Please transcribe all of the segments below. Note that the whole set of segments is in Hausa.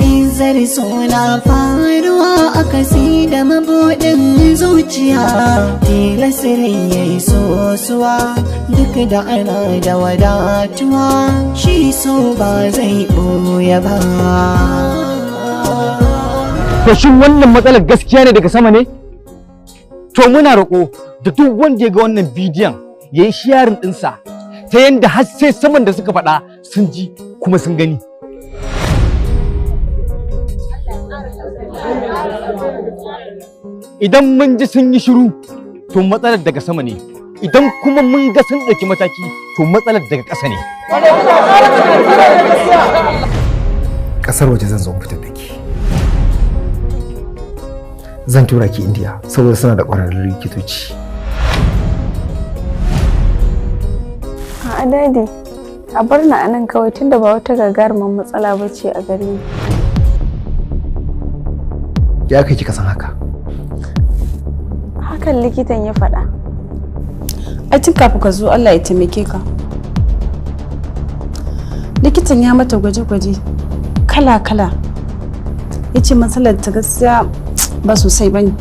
Izar suna faruwa a kasi da mabuɗin zuciya, tilasirin ya yi sosuwa duk da ana da wadatuwa, shi so ba zai ɓoye ba. To, shin wannan matsalar gaskiya ne daga sama ne? To, muna roƙo da duk wanda ya ga wannan bidiyon ya yi sharing ɗinsa ta yadda har sai saman da suka faɗa sun ji kuma sun gani. Idan mun ji sun yi shiru, to matsalar daga sama ne. Idan kuma mun ga sun ɗauki mataki, to matsalar daga ƙasa ne. Kasar waje zan zo fitar da ki, zan tura ki Indiya saboda suna da ƙwararrun likitoci. A'a Daddy, a bar ni a nan kawai tunda ba wata gagarumar matsala ba ce a gare ni. Ya kai kika san haka? Hakan likitan ya faɗa. Ai tun kafin ka zo, Allah ya taimake ka. Likitan ya mata gwaje-gwaje kala-kala. Ya ce matsalar ta gaskiya ba sosai ba ne.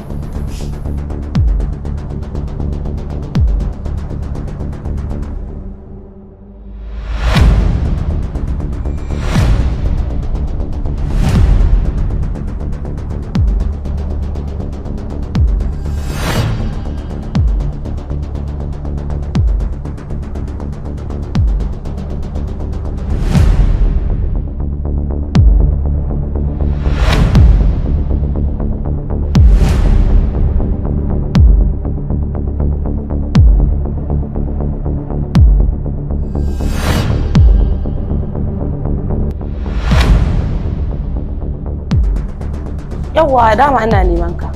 Yawwa, dama ina neman ka.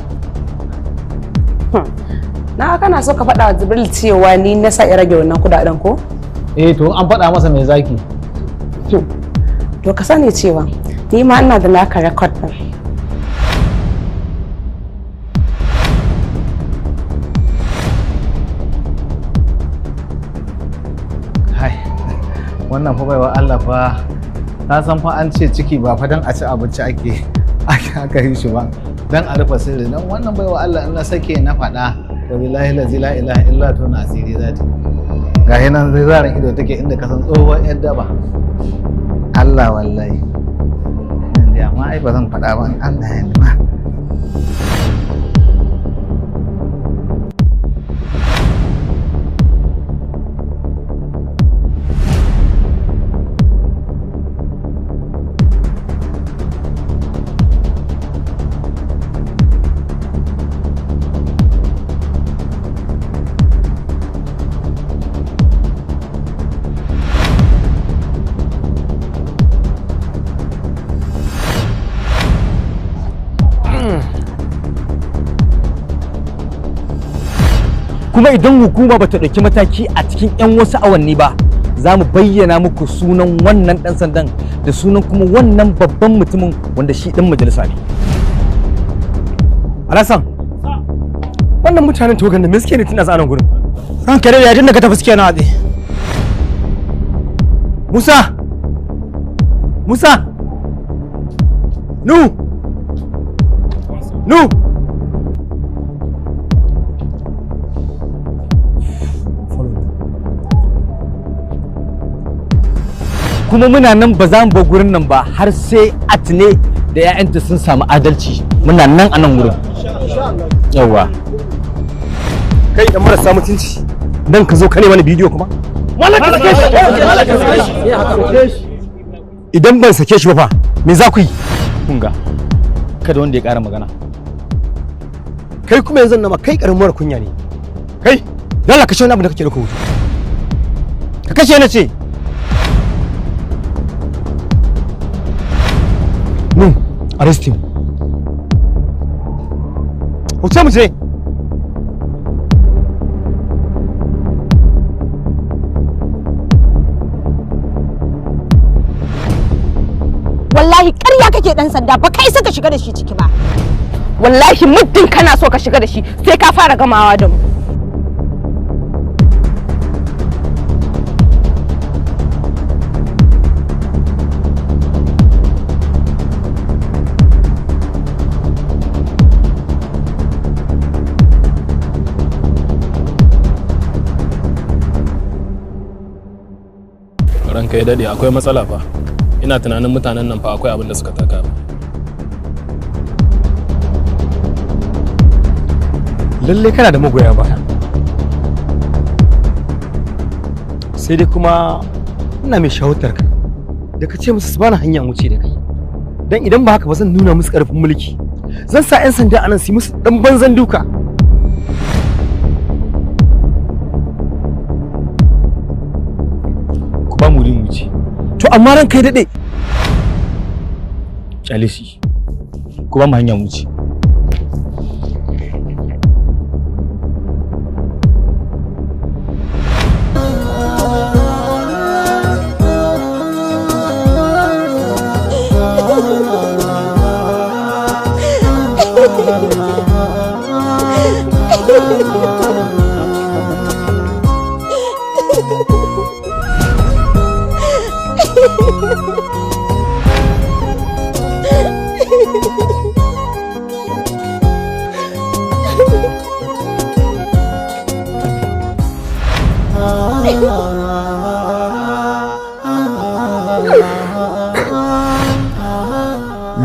Na kana so ka faɗa wa Jibril cewa ni na sa ya rage wannan kudaden, ko? Eh, to an faɗa masa mai zaki. To, ka sani cewa ni ma ina da naka record din. Kai, wannan fa baiwa Allah fa, na san fa an ce ciki ba fa dan a ci abinci ake aka yi shi ba, dan a rufe sirri. Dan wannan baiwa Allah, in na sake na faɗa, to billahi lazi la ilaha illa to na asiri zati. Gashi nan zai zaran ido take inda ka san tsohuwar yar daba. Allah wallahi. Yanzu amma ai ba zan faɗa ba in Allah ya yarda. Kuma idan hukuma bata ɗauki mataki a cikin 'yan wasu awanni ba, za mu bayyana muku sunan wannan ɗan sandan da sunan kuma wannan babban mutumin wanda shi ɗan majalisa ne. Alhassan, wannan mutanen togan da me suke ne tun a nan gurin? Ranka dai, ya da ka tafi suke na tsaye. Musa! Musa! Nu! Nu! Follow me. Kuma muna nan, ba za mu bar gurin nan ba har sai Atine da 'ya'yanta sun samu adalci. Muna nan a nan gurin. Yawwa. Kai dan marasa mutunci. Dan ka zo ka ne mana bidiyo kuma? Malaka, sake shi! Malaka, sake shi! Idan ban sake shi ba fa, me za ku yi? Kunga, kada wanda ya ƙara magana. Kai kuma yanzu na ma kai karamin mara kunya ne. Kai, dalla kashe wani abu da kake dauka hoto. Ka kashe na ce. Nu, arrest him. Wuce mu je. Wallahi ƙarya kake, dan sanda, ba kai saka shiga da shi ciki ba. Wallahi muddin kana so ka shiga da shi, sai ka fara gamawa da mu. Ranka ya dade, akwai matsala fa. Ina tunanin mutanen nan fa akwai abin da suka taka. Lalle kana da magoya baya. Sai dai kuma ina mai shawartar ka da ka ce musu su bani hanya wuce da kai. Dan idan ba haka ba zan nuna musu karfin mulki. Zan sa 'yan sanda anan su yi musu dan banzan duka. Ku ba mu wuri mu wuce. To amma ran kai daɗe. Kyale shi. Ku ba mu hanya mu wuce.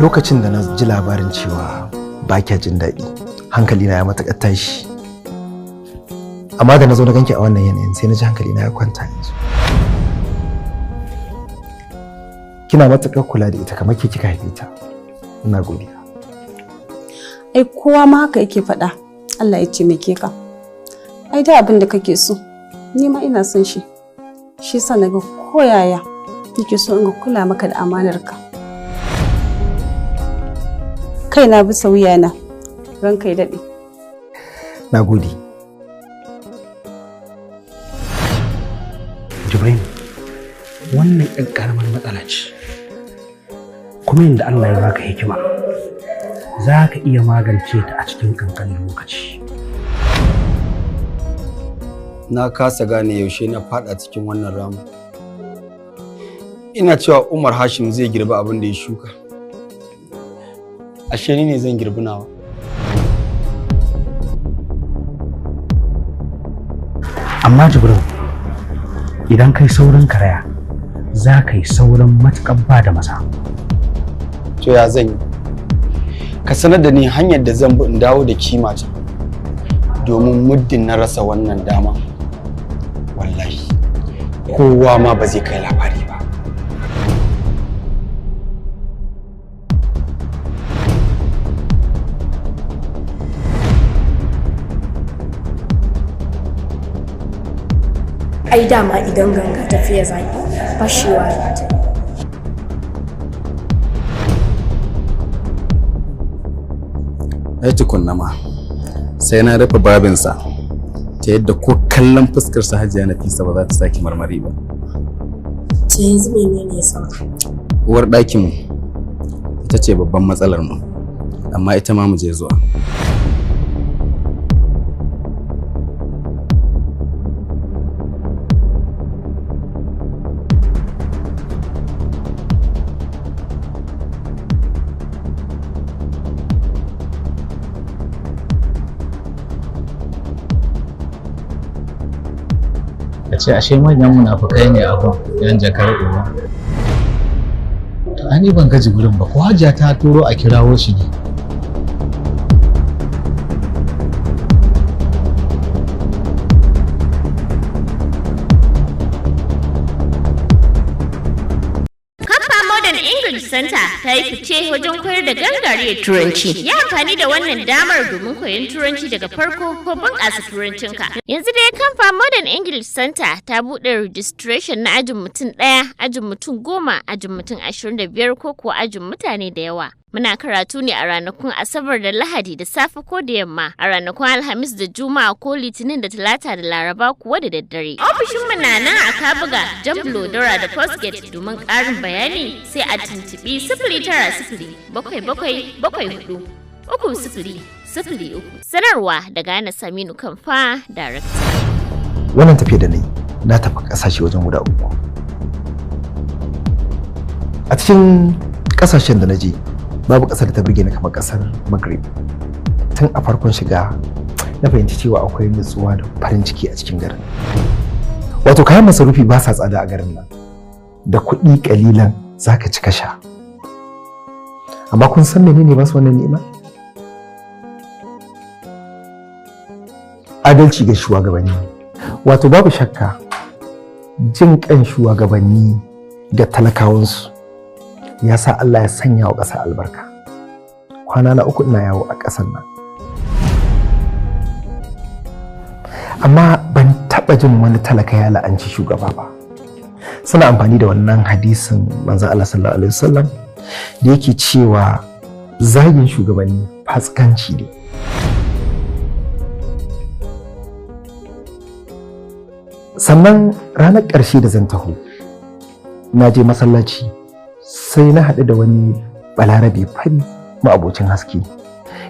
Lokacin da na ji labarin cewa ba kya jin daɗi, hankalina ya matuƙar tashi. Amma da na zo na ganki a wannan yanayin sai na ji hankalina ya kwanta yanzu. Kina matuƙar kula da ita kamar ke kika haife ta. Ina godiya. Ai kowa ma haka yake faɗa. Allah ya taimake ka. Ai da abin da kake so, ni ma ina son shi. Shi yasa naga koyaya nake so in ga kula maka da amanar ka. Kaina bisa wuyana, ranka ya daɗe. Na gode. Jibrin, wannan ƴar ƙaramar matsala ce. Kuma yadda Allah ya baka hikima, za ka iya magance ta a cikin ƙanƙanin lokaci. Na kasa gane yaushe na fada cikin wannan ramu. Ina cewa Umar Hashim zai girbi abin da ya shuka. Ashe ni ne zan girbi nawa. Amma Jibrin, idan kai saurin karaya, za ka yi saurin matuƙar ba da masa. To ya zan yi? Ka sanar da ni hanyar da zan bi in dawo da kimata. Domin muddin na rasa wannan dama, wallahi kowa ma ba zai kai labari ba. Ai dama idan ganga tafiya zaki fashewa za ta yi. Ai tukunna ma sai na rufe babinsa ta yadda ko kallon fuskarsa Hajiya Nafisa ba za ta sake marmari ba. To yanzu menene saura? Uwar ɗakin mu ita ce babban matsalar mu, amma ita ma mu je zuwa. Ka ce ashe manyan munafukai ne abun yan jakar uba. To ai ni ban gaji gurin ba, ko Hajiya ta turo a kirawo shi ne. Kafa Modern English Center ta yi fice wajen koyar da gangariyar Turanci. Yi amfani da wannan damar domin koyon Turanci daga farko ko bunƙasa Turancinka. Yanzu dai Kamfa Modern English Center ta buɗe registration na ajin mutum ɗaya, ajin mutum 10, ajin mutum 25 ko kuwa ajin mutane da yawa. Muna karatu ne a ranakun Asabar da Lahadi da safe ko da yamma, a ranakun Alhamis da Juma'a ko Litinin da Talata da Laraba kuwa da daddare. Ofishinmu na nan a Kabuga, Jamblo, Dora da Postgate. Domin ƙarin bayani sai a tuntuɓi 090 77 74 30 03. Sanarwa daga Anas Saminu Kamfa, Darakta. Wannan tafiya da na yi, na tafi ƙasashe wajen guda 3. A cikin ƙasashen da na je, babu ƙasar da ta burge ni kamar ƙasar Maghrib. Tun a farkon shiga na fahimci cewa akwai nutsuwa da farin ciki a cikin garin. Wato kayan masarufi ba sa tsada a garin nan. Da kuɗi ƙalilan za ka ci ka sha. Amma kun san menene ba su wannan ni'ima? Adalci ga shugabanni. Wato babu shakka jin kan shugabanni ga talakawansu ya sa Allah ya sanya wa ƙasa albarka. Kwana na uku ina yawo a ƙasar nan, amma ban taɓa jin wani talaka ya la'anci shugaba ba. Suna amfani da wannan hadisin manzon Allah sallallahu alaihi wasallam da yake cewa zagin shugabanni fasikanci ne. Sannan ranar ƙarshe da zan taho, na je masallaci, sai na haɗu da wani balarabe fari ma'abocin haske,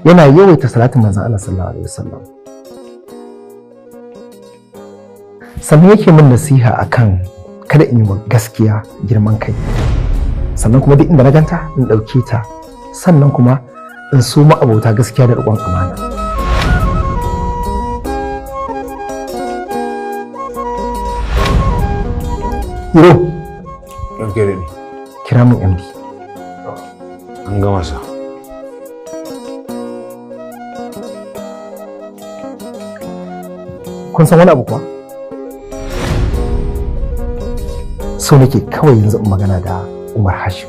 yana yawaita salatin manzon Allah sallallahu alaihi wasallam. Sannan yake min nasiha akan kada in yi wa gaskiya girman kai, sannan kuma duk inda na ganta in ɗauke ta, sannan kuma in so ma'abota gaskiya da riƙon amana. Iro. Ranka daɗe. Kira min MD. An gama sa. Kun san wani abu kuwa? So nake kawai yanzu in magana da Umar Hashim.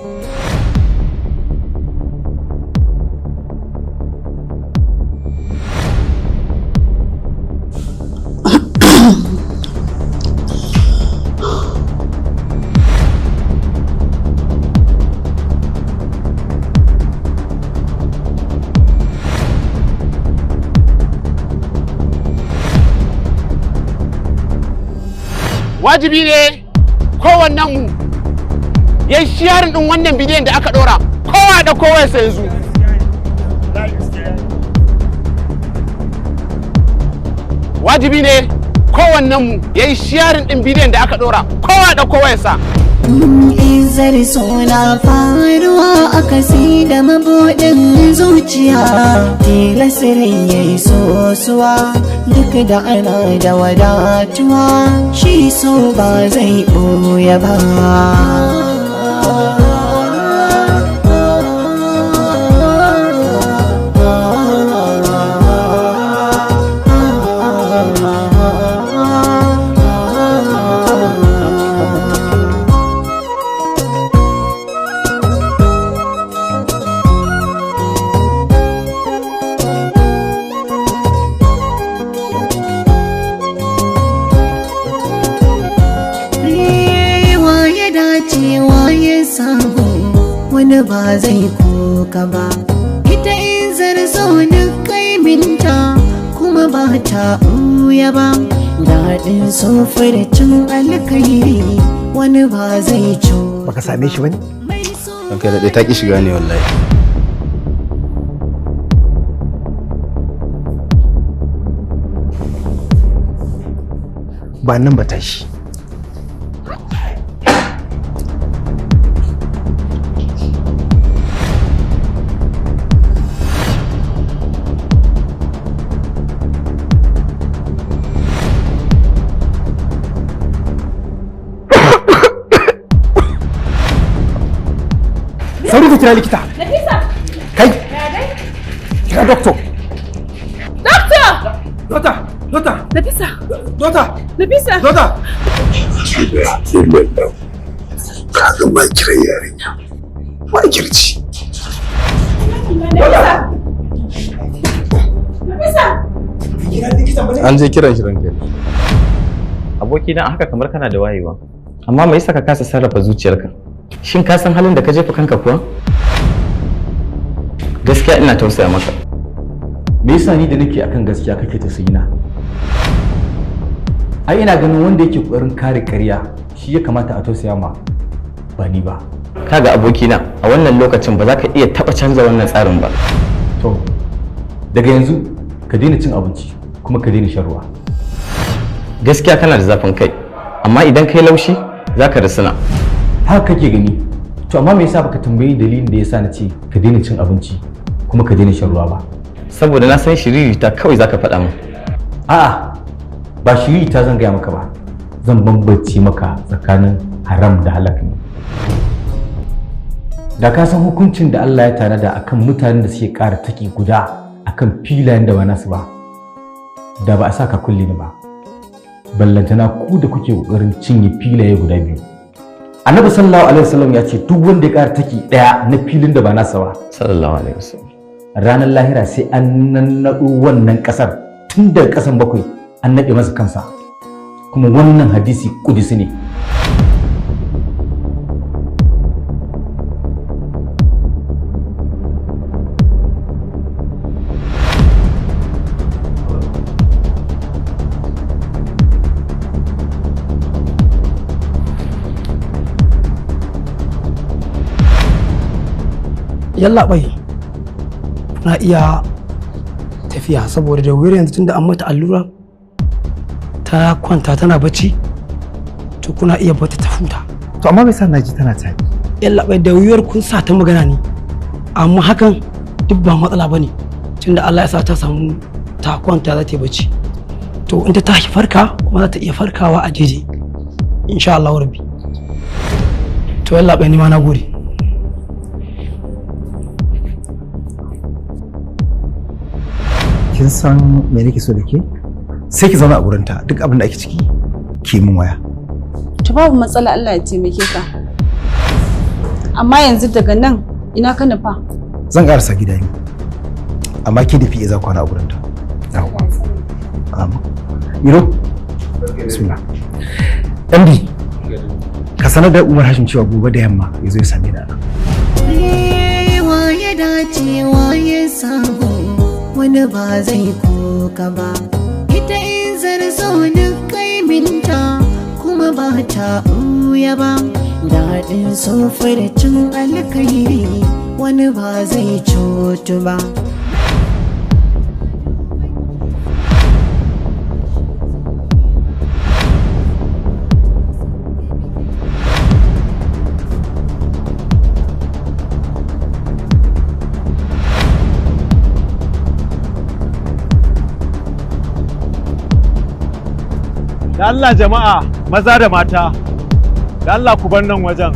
Wajibi ne kowannen mu ya yi sharing din wannan bidiyon da aka dora, kowa da kowa ya yanzu. Wajibi ne kowannen mu ya yi sharing din bidiyon da aka dora, kowa da kowa ya sa. Izar suna faruwa a kasi da mabuɗin zuciya, tilasirin ya yi sosuwa duk da ana da wadatuwa, shi so ba zai ɓoye ba. Wani ba zai koka ba, ita in zarzo duk kaiminta kuma ba ta ɓuya ba, daɗin cin alkairi wani ba zai co. Baka same shi bane? Ranka daɗe, ta ƙi shiga ne wallahi. Ba nan ba tashi. Sauri ka kira likita. Nafisa. Kai. Kira doctor. Doctor! Doctor! Doctor! Nafisa. Doctor! Nafisa. Doctor! Ka ga makirar yarinya. Makirci. Nafisa. Nafisa. An je kiran shi ranka. Abokina, haka kamar kana da wayewa, amma me yasa ka kasa sarrafa zuciyarka? Shin ka san halin da ka jefa kanka kuwa? Gaskiya ina tausaya maka. Me yasa ni da nake akan gaskiya kake tausayina? Ai ina ganin wanda yake kokarin kare ƙarya shi ya kamata a tausaya ma, ba ni ba. Kaga abokina, a wannan lokacin ba za ka iya taɓa canza wannan tsarin ba. To, daga yanzu ka daina cin abinci kuma ka daina shan ruwa. Gaskiya kana da zafin kai, amma idan kai laushi za ka risina. Haka kake gani. To amma me yasa baka tambayi dalilin da yasa na ce ka daina cin abinci kuma ka daina shan ruwa ba? Saboda na san shiririta kawai zaka faɗa min. A'a, ba shiririta zan gaya maka ba. Zan bambance maka tsakanin haram da halak ne. Da ka san hukuncin da Allah ya tanada akan mutanen da suke ƙara taki guda akan filayen da ba nasu ba, da ba a sa ka kulle ni ba. Ballantana ku da kuke ƙoƙarin cinye filaye guda biyu. Annabi sallallahu alaihi wasallam ya ce duk wanda ya ƙara taki ɗaya na filin da ba nasa ba, sallallahu alaihi wasallam, ranar lahira sai an nannaɗo wannan ƙasar tun daga ƙasan bakwai an naɗe masa kansa. Kuma wannan hadisi ƙudisi ne. Yallaɓai, na iya tafiya saboda da wuri yanzu tunda an mata allura ta kwanta tana bacci, to kuna iya bata ta huta. To amma bai sa na ji tana tari. Yallaɓai, da wuyar kun sa ta magana ne, amma hakan duk ba matsala ba ne tunda Allah ya sa ta samu ta kwanta za ta yi bacci. To in ta tashi farka kuma za ta iya farkawa a jeje insha Allah rabbi. To yallaɓai, ni ma na gode. Kin san me nake so da ke? Sai ki zauna a gurinta, duk abin da ake ciki ki min waya. To babu matsala, Allah ya taimake ka. Amma yanzu daga nan ina ka nufa? Zan karasa gida ne. Amma ke da fiye za kwana a gurinta. Yawwa. Amma. Iro? Bismillah. MD, ka sanar da Umar Hashim cewa gobe da yamma ya zo ya same ni a nan. Wa ya dace wa ya samu, wani ba zai koka ba. Ita in zarzo duk kaiminta kuma ba ta ɓuya ba. Daɗin cin alkairi wani ba zai cutu ba. Da Allah jama'a maza da mata, da Allah ku bar nan wajen,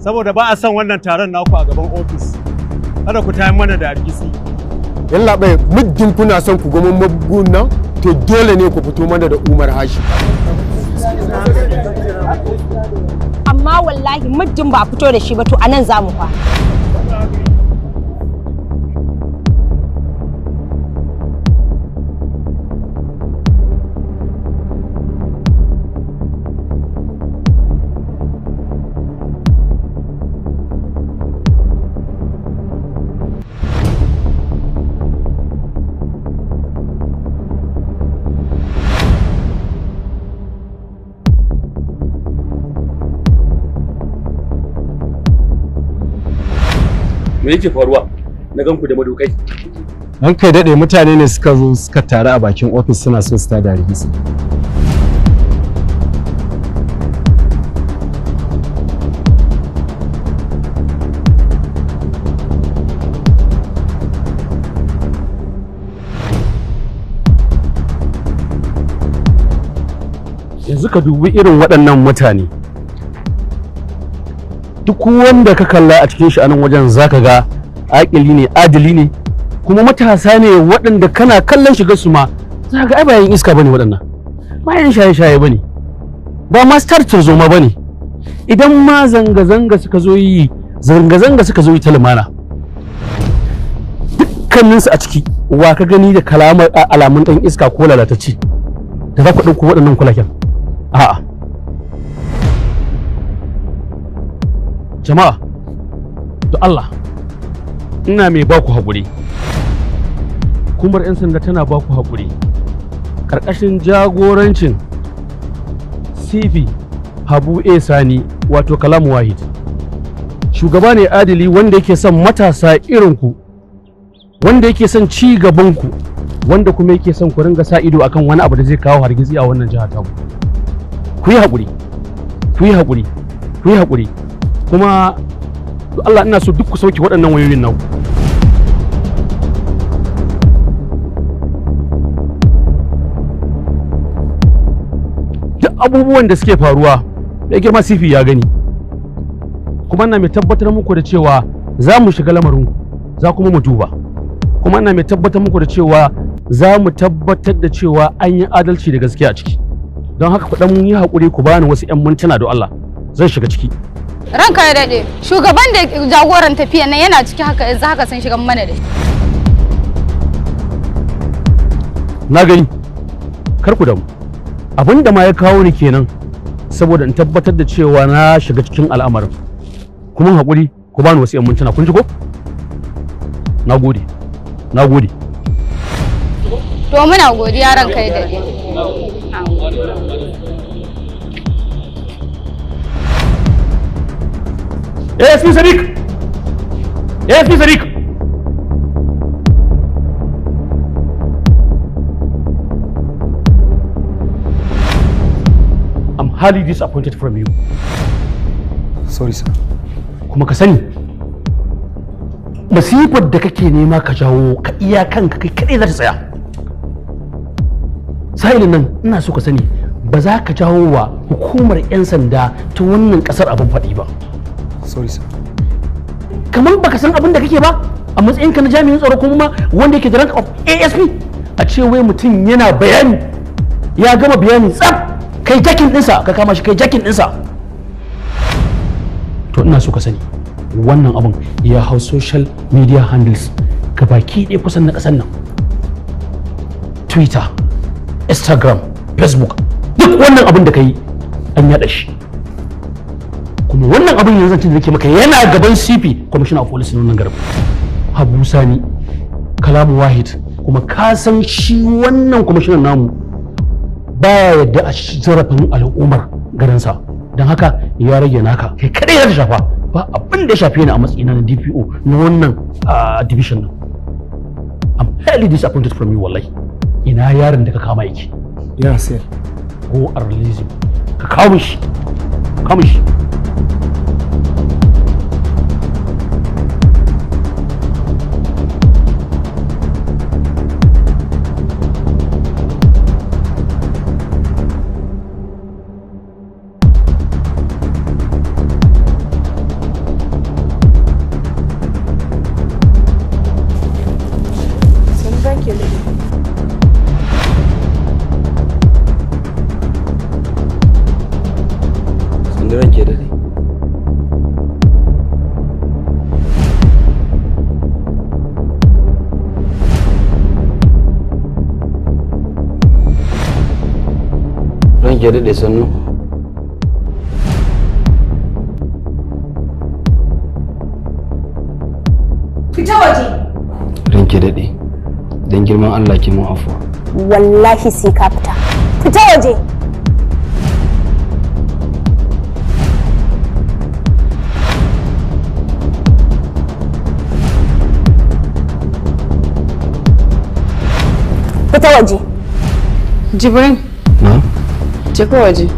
saboda ba a son wannan taron naku a gaban ofis. Kada ku tayar mana da hargitsi. Yallaɓai, muddin kuna son ku gama mabugun nan, to dole ne ku fito mana da Umar Hashim. Amma wallahi muddin ba a fito da shi ba, to anan za mu kwana. Me yake faruwa? Na gan ku da madokai. An kai daɗe, mutane ne suka zo suka taru a bakin ofis suna so su tada rikici. Yanzu ka dubi irin waɗannan mutane, duk wanda ka kalla a cikin shi a nan wajen zaka ga aƙili ne, adili ne, kuma matasa ne waɗanda kana kallon shigar su ma za ga ai bayan iska bane waɗannan, bayan shaye-shaye bane, ba masu tarzoma bane. Idan ma zanga-zanga suka zo yi, zanga-zanga suka zo yi ta lumana, dukkaninsu a ciki wa ka gani da kalamar alamun ɗan iska ko lalatacce da za ku ɗauko waɗannan kulaken? A'a jama'a, da Allah ina mai baku haƙuri. Hukumar 'yan sanda tana baku haƙuri ƙarƙashin jagorancin CP Habu A Sani, wato Kalam Wahid. Shugaba ne adili wanda yake son matasa irinku, wanda yake son ci gabanku, wanda kuma yake son ku ringa sa ido akan wani abu da zai kawo hargitsi a wannan jiha taku. Ku yi haƙuri, ku yi haƙuri, ku yi haƙuri. Kuma Allah ina so duk ku sauke waɗannan wayoyin naku. Duk Abubuwan da suke faruwa, mai girma CP ya gani. Kuma ina mai tabbatar muku da cewa za mu shiga lamarin, za kuma mu duba. Kuma ina mai tabbatar muku da cewa za mu tabbatar da cewa an yi adalci da gaskiya a ciki. Don haka ku dan yi haƙuri, ku bani wasu 'yan mintuna don Allah, zan shiga ciki. Ranka ya daɗe, shugaban da jagoran tafiyan nan yana ciki haka yanzu haka, sun shiga mana da shi. Na gani, kar ku damu. Abin da ma ya kawo ni kenan, saboda in tabbatar da cewa na shiga cikin al'amarin. Kuma haƙuri, ku bani wasu 'yan mintuna, kun ji ko? Na gode, na gode. To, muna godiya, ranka ya daɗe. ASP Sadiq! ASP Sadiq! I'm highly disappointed from you. Sorry, sir. Kuma ka sani, masifar da kake nema ka jawo ka iya kanka kai kaɗai za ta tsaya. Sa'ilin nan ina so ka sani, ba za ka jawo wa hukumar 'yan sanda ta wannan ƙasar abin faɗi ba. Sorry, sir. Kamar baka san abin da kake ba a matsayinka na jami'in tsaro, kuma wanda yake da rank of ASP, a ce wai mutum yana bayani, ya gama bayani tsaf, kai jakin ɗinsa, ka kama shi, kai jakin ɗinsa. To, ina so ka sani, wannan abin ya hau social media handles ga baki ɗaya kusan na ƙasar nan, Twitter, Instagram, Facebook, duk wannan abin da ka yi an yaɗa shi. Kuma wannan abin yanzu da nake maka yana gaban CP, Commissioner of Police na wannan garin, Habu Sani Kalamu Wahid. Kuma ka san shi wannan kwamishinan namu baya yadda a zarafin al'ummar garinsa. Don haka ya rage naka, kai kadai ya shafa, ba abin da ya shafe ni a matsayina na DPO na wannan division nan. I'm highly disappointed from you, wallahi. Ina yaron da ka kama yake? Yana cell. Go and release him. Ka kawo shi, kawo shi. Sannu, ranka ya daɗe. Sannu, ranka ya daɗe. Ranka ya daɗe, sannu. Fita waje. Ranka ya daɗe, don girman Allah ki mun afuwa. Wallahi sai ka fita. Fita waje. Fita waje. Jibrin. Na? Je ka waje.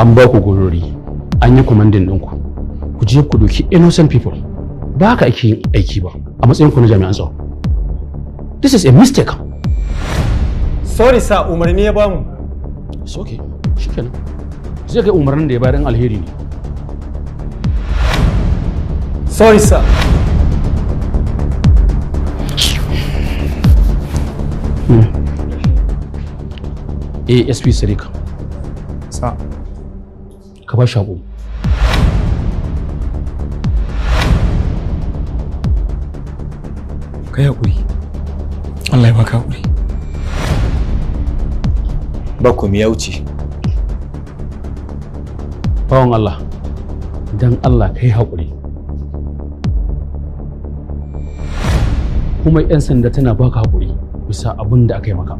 An ba ku gurori, an yi commanding ɗinku ku je ku doki innocent people. Ba haka ake yin aiki ba a matsayin ku na jami'an tsaro. This is a mistake. Sorry sir, umarni ya bamu. It's okay, shikenan. Zai kai umarnin da ya bayar in alheri ne. Sorry, sir. ASP Sadiq. Sa. Ka ba shi haƙuri. Kai haƙuri, Allah ya baka haƙuri. Ba komai, ya wuce. Bawan Allah, dan Allah ka yi haƙuri. Kuma 'yan sanda tana baka haƙuri bisa abin da aka yi maka.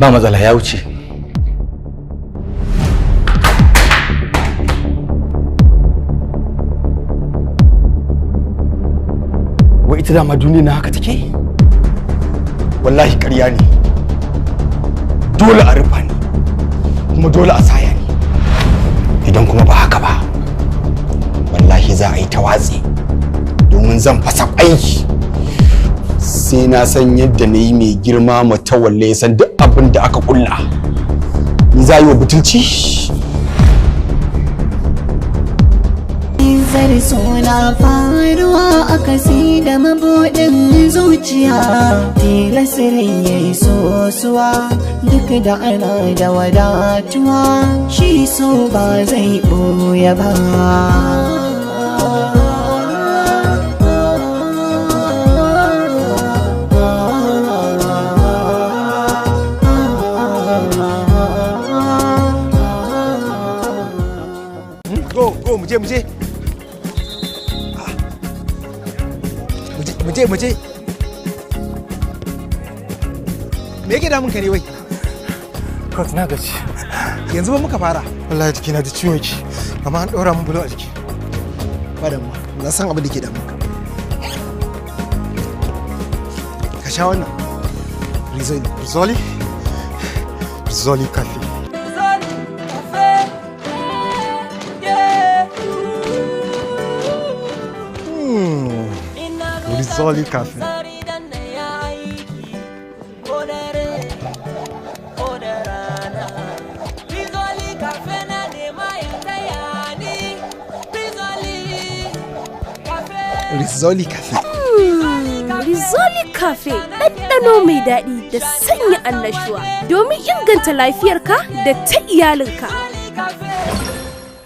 Ba matsala, ya wuce. Ita dama duniya na haka take? Wallahi ƙarya ne. Dole a rufa ni, kuma dole a saya ni. Idan kuma ba haka ba, wallahi za a yi ta watsi, domin zan fasa kwai. Sai na san yadda na yi mai girma Matawalle ya san duk abin da aka kulla. Ni za a yi wa butulci? Zar suna faruwa a kasi da mabuɗin zuciya, tilasirin ya yi sosuwa duk da ana da wadatuwa, shi so ba zai ɓoye ba. Go, go, muje, muje. Muje, muje. Me yake damun ka ne wai? Coach, na gaji. Yanzu ba muka fara. Wallahi jikina da ciwon ki. Amma an ɗora min bulo a jiki. Ba damuwa. Na san abin da ke damun ka. Ka sha wannan. Rizoli. Rizoli? Rizoli cafe. Rizoli Cafe. Rizoli Cafe. Rizoli Cafe ɗanɗano mai daɗi da sanya annashuwa domin inganta lafiyarka da ta iyalinka.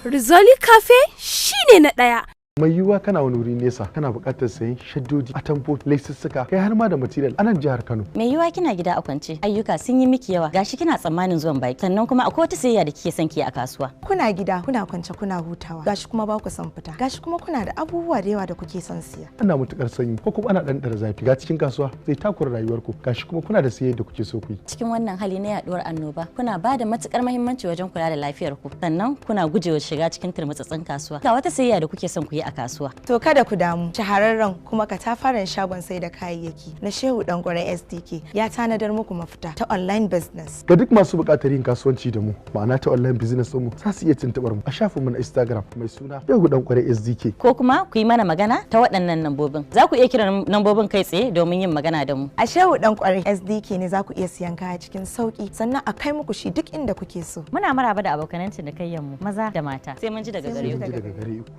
Rizoli Cafe shine na ɗaya. Mai yiwuwa kana wani wuri nesa, kana buƙatar sayen shaddodi, atamfo, lesussuka, kai har ma da material a nan jihar Kano. Mai yiwuwa kina gida a kwance, ayyuka sun yi miki yawa, gashi kina tsammanin zuwan baki, sannan kuma akwai wata sayayya da kike son ki yi a kasuwa. Kuna gida, kuna kwance, kuna hutawa, gashi kuma ba ku son fita, gashi kuma kuna da abubuwa da yawa da kuke son siya. Ana matukar sanyi ko kuma ana ɗanɗara zafi, ga cikin kasuwa zai takura rayuwarku, gashi kuma kuna da sayayya da kuke so ku yi. Cikin wannan hali na yaduwar annoba, kuna ba da matukar muhimmanci wajen kula da lafiyarku, sannan kuna gujewa shiga cikin turmutsutsun kasuwa. Ga wata sayayya da kuke son ku yi a kasuwa. To kada ku damu, shahararren kuma katafaren shagon sai da kayayyaki na Shehu Dangwaren SDK ya tanadar muku mafita ta online business. Ga duk masu buƙatar yin kasuwanci da mu, ma'ana ta online business ɗinmu, za su iya tuntuɓar mu a shafinmu na Instagram mai suna Shehu Dangwaren SDK. Ko kuma ku yi mana magana ta waɗannan nambobin. Za ku iya kiran nambobin kai tsaye domin yin magana da mu. A Shehu Dangwaren SDK ne za ku iya siyan kaya cikin sauki, sannan a kai muku shi duk inda kuke so. Muna maraba da abokanan cinikayyan mu maza da mata. Sai mun ji daga gare ku.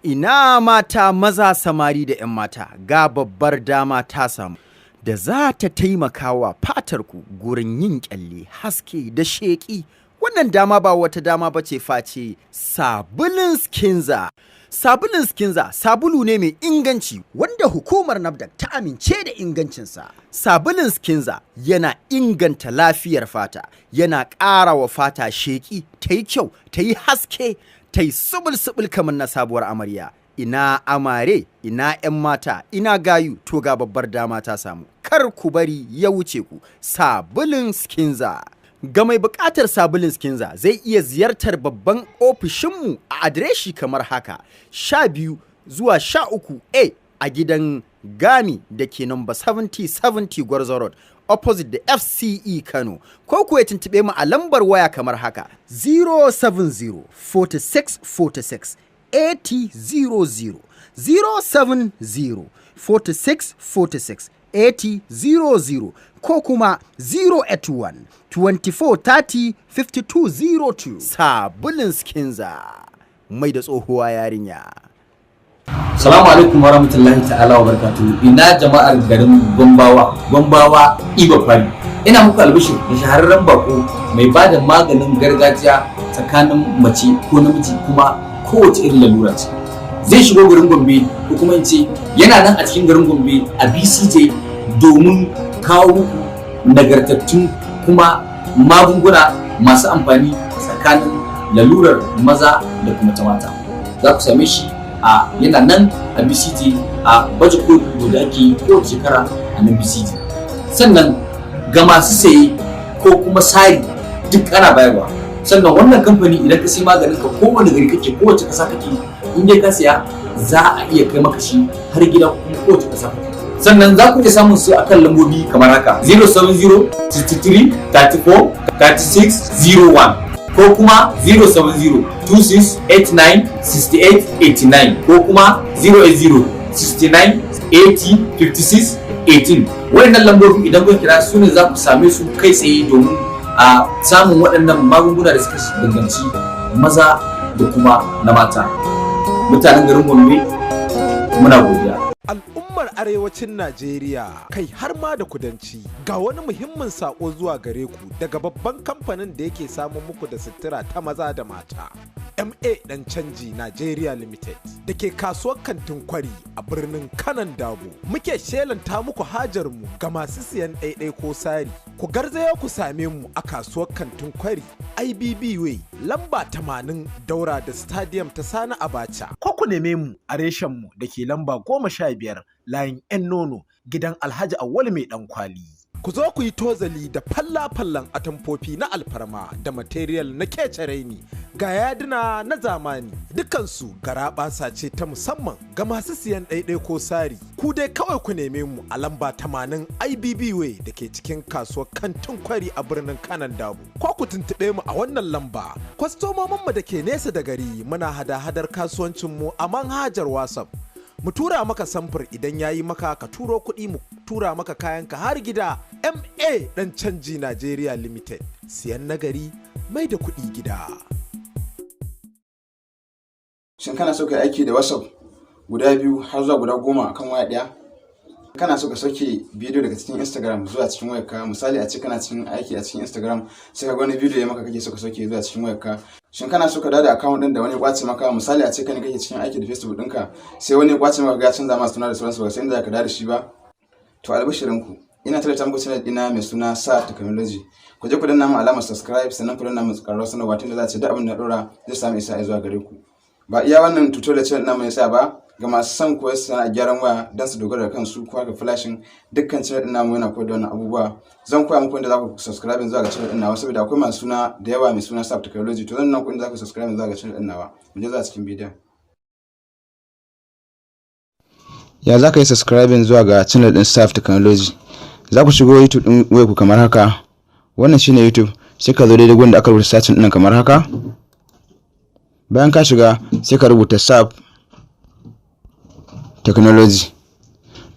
Ina mata, maza, samari da 'yan mata, ga babbar dama ta samu da za ta taimaka wa fatarku gurin yin kyalle, haske da sheƙi. Wannan dama ba wata dama ba ce face sabulin Skinza. Sabulin Skinza sabulu ne mai inganci wanda hukumar NAFDAC ta amince da ingancinsa. Sabulin Skinza yana inganta lafiyar fata, yana ƙara wa fata sheƙi, ta yi kyau, ta yi haske, ta yi subul-subul kamar na sabuwar amarya. Ina amare, ina 'yan mata, ina gayu, to ga babbar dama ta samu. Kar ku bari ya wuce ku, sabulin Skinza. Ga mai buƙatar sabulin Skinza zai iya ziyartar babban ofishinmu a adireshi kamar haka: 12 zuwa 13A a gidan Gami da ke nomba 7070 Gwarzo Road, opposite da FCE Kano, ko kuwa tuntuɓe mu a lambar waya kamar haka: 070 46 46 8000, 070 46 46 8000, ko kuma 081 24 30 5202. Sabulin Skinza mai da tsohuwa yarinya. Salamu alaikum warahmatullahi ta'ala wa barakatuhu. Ina jama'ar garin Gombawa, Gombawa Iba Fari. Ina muku albishir da shahararren bako mai ba da maganin gargajiya tsakanin mace ko namiji, kuma kowace irin lalura ce. Zai shigo garin Gombe, ko kuma in ce yana nan a cikin garin Gombe a BCJ, domin kawo muku nagartattun kuma magunguna masu amfani tsakanin lalurar maza da kuma ta mata. Za ku same shi a yana nan a BCT a baje koli da ake yi kowace shekara a nan BCT. Sannan ga masu saye ko kuma sari, duk ana bayarwa. Sannan wannan kamfani, idan ka sai maganin ka, kowane gari kake, kowace ƙasa kake, in dai ka siya, Za a iya kai maka shi har gida kuma kowace ƙasa kake. Sannan za ku iya samun su akan lambobi kamar haka: 070 63 34 36 01, ko kuma 070 26 89 68 89, ko kuma 080 69 80 56 18. Waɗannan lambobin idan kun kira su ne za ku same su kai tsaye domin a samun waɗannan magunguna da suka danganci maza da kuma na mata. Mutanen garin Gombe, muna godiya. Al'ummar arewacin Najeriya, kai har ma da kudanci, ga wani muhimmin sako zuwa gare ku daga babban kamfanin da yake samun muku da sutura ta maza da mata. MA Dan Canji Nigeria Limited da ke kasuwar Kantin Kwari a birnin Kanan Dabo. Muke shelanta muku hajar mu ga masu siyan ɗaiɗai ko sari. Ku garzaya ku same mu a kasuwar Kantin Kwari, IBB Way, lamba 80, daura da Stadium ta Sani Abacha. Ko ku neme mu a reshen mu da ke lamba 15, layin 'yan nono, gidan Alhaji Awwalu mai ɗan kwali. Ku zo ku yi tozali da falla-fallan atamfofi na alfarma da material na kece raini, ga yaduna na zamani, dukansu garaɓasa ce ta musamman ga masu siyan ɗaiɗai ko sari. Ku dai kawai ku neme mu a lamba 80 IBB Way da ke cikin kasuwar Kantin Kwari a birnin Kanan Dabo. Ko ku tuntuɓe mu a wannan lamba. Kwastomominmu da ke nesa da gari, muna hada-hadar kasuwancinmu a manhajar WhatsApp. Mu tura maka samfur, idan ya yi maka ka turo kuɗi, mu tura maka kayanka har gida. MA Dan Canji Nigeria Limited, siyan nagari mai da kuɗi gida. Shin kana so ka yi aiki da WhatsApp guda biyu har zuwa guda 10 akan waya ɗaya? Kana so ka sauke bidiyo daga cikin Instagram zuwa cikin wayarka? Misali, a ce kana cikin aiki a cikin Instagram, sai ka ga wani bidiyo ya maka, kake so ka sauke zuwa cikin wayarka. Shin kana so ka dawo da account ɗin da wani ya kwace maka? Misali, a ce kai ne kake cikin aiki da Facebook ɗinka, sai wani ya kwace maka, ya canza ma suna da sauransu, ba sai inda ka dawo da shi ba. To albishirinku, ina tallata muku channel ɗina mai suna Sa Technology. Ku je ku danna mu alamar subscribe, sannan ku danna mu ƙararrawar sanarwa, tunda za a ce duk abin da na ɗora zai samu isa zuwa gare ku. Ba iya wannan tutorial channel ɗina mai tsaya ba, ga masu son koyar sana'a gyaran waya don su dogara da kansu ko haka flashing, dukkan channel ɗin namu yana koyar da wannan abubuwa. Zan koya muku inda za ku subscribe zuwa ga channel ɗin nawa, saboda akwai masu suna da yawa mai suna Sab Technology. To zan nuna muku inda za ku subscribe zuwa ga channel ɗin nawa. Mu je zuwa cikin bidiyon. Ya za ka yi subscribing zuwa ga channel ɗin Saf Technology? Za ku shigo YouTube ɗin wayarku kamar haka. Wannan shine YouTube. Sai ka zo daidai gurin da aka rubuta searching ɗin kamar haka. Bayan ka shiga, sai ka rubuta Saf Technology.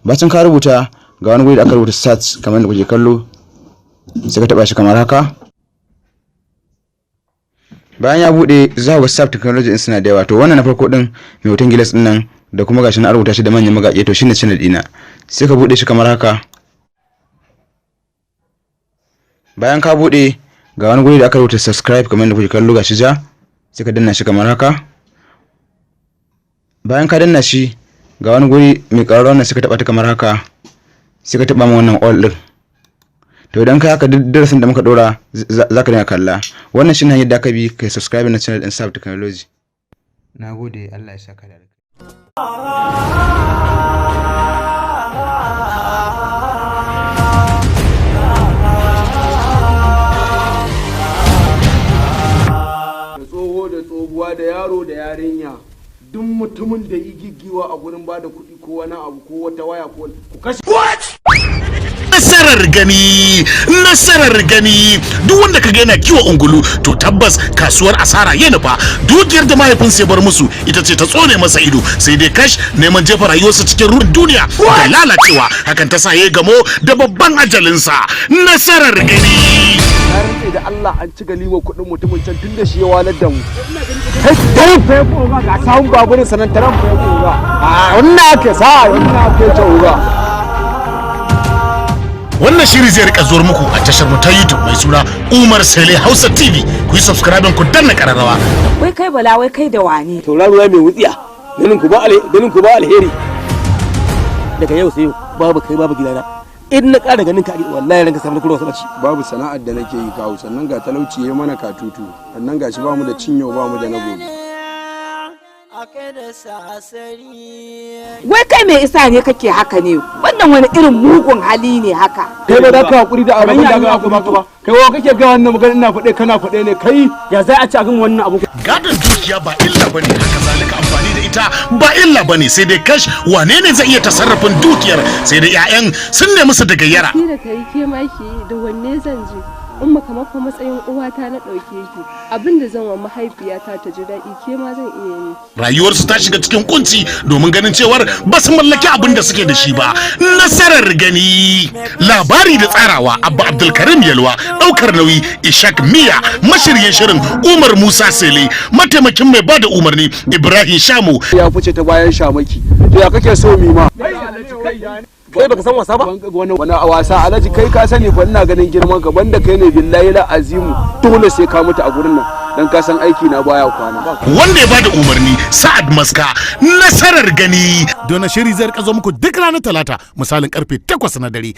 Bacin ka rubuta, ga wani guri da aka rubuta search kamar da kuke kallo, sai ka taba shi kamar haka. Bayan ya bude, za ku ga Saf Technology din suna da yawa. To wannan na farko din mai hoton gilas din nan da kuma gashi na rubuta shi da manyan magaƙe, to shine channel dina. Sai ka bude shi kamar haka. Bayan ka bude, ga wani guri da aka rubuta subscribe kamar da kuke kallo, gashi ja, sai ka danna shi kamar haka. Bayan ka danna shi, ga wani guri mai ƙararrawar nan, sai ka taɓa ta kamar haka. Sai ka taɓa wannan all ɗin. To idan ka haka, duk darasin da muka ɗora za ka dinga kalla. Wannan shine hanyar da aka bi kai subscribe na channel ɗin Sab Technology. Na gode, Allah ya saka da. Da tsoho da tsohuwa, da yaro da yarinya, duk mutumin da yi giggiwa a gurin bada kuɗi ko wani abu ko wata waya ko ku kashe. Nasarar gani, nasarar gani. Duk wanda ka ga yana kiwo ungulu, to tabbas kasuwar asara ya nufa. Dukiyar da mahaifinsa ya bar musu ita ce ta tsone masa ido, sai dai kash, neman jefa rayuwarsa cikin ruwan duniya da lalacewa, hakan ta sa ya gamo da babban ajalinsa. Nasarar gani. Na rantse da Allah an ci galima kuɗin mutumin can, tun da shi ya walar da mu. Kai tarin fa ya koga, ga sahun baburin sanan, tarin fa ya koga. A wannan ake sa, wannan ake ce uga. Wannan shiri zai rika zuwar muku a tashar mu ta YouTube mai suna Umar Sele Hausa TV. Ku yi subscribe, ku danna kararrawa. Wai kai Bala, wai kai da wane? Tauraruwa mai wutsiya, ganin ku ba ganin ku ba alheri. Daga yau sai babu kai babu gidana. In na ƙara ganin ka, wallahi ranka samu kurwa sabaci. Babu sana'ar da nake yi kawo, sannan ga talauci ya mana katutu, sannan gashi ba mu da cin yau, ba mu da na gobe. Wai kai mai isa ne kake haka ne? Wannan wani irin mugun hali ne haka? Kai ba za ka hakuri da abin da aka baka ba. Kai wa kake ga wannan magana? Ina faɗe, kana faɗe ne kai. Ya za a ci a gama wannan abu? Gadon dukiya ba illa bane, haka zalika amfani da ita. ita ba illa bane, sai dai kash, wane ne zai iya tasarrafin dukiyar? Sai dai 'ya'yan sun nemi su da gayyara. Ni da ta yi ke ma ki yi, da wanne zan je? Umma, kamar fa matsayin uwata na ɗauke ki. Abin da zan wa mahaifiyata ta ji daɗi, ke ma zan iya yi. Rayuwarsu ta shiga cikin kunci domin ganin cewar ba su mallaki abin da suke da shi ba. Nasarar Gani. Labari da tsarawa, Abba Abdulkarim Yalwa. Daukar nauyi, Ishak Miya. Mashiryin shirin, Umar Musa Sele. Mataimakin mai bada umarni, Ibrahim Shamu. Ya fice ta bayan shamaki, to ya kake so mi ma? Kai baka san wasa ba? Wani wani wasa, alhaji? Kai ka sani fa, ina ganin girman ka. Banda kai ne, billahi la azimu, dole sai ka mutu a gurin nan, dan ka san aiki na baya kwana. Wanda ya bada umarni, Sa'ad Maska. Nasarar Gani. Dona shiri zai rika zo muku duk ranar Talata, misalin karfe 8 na dare.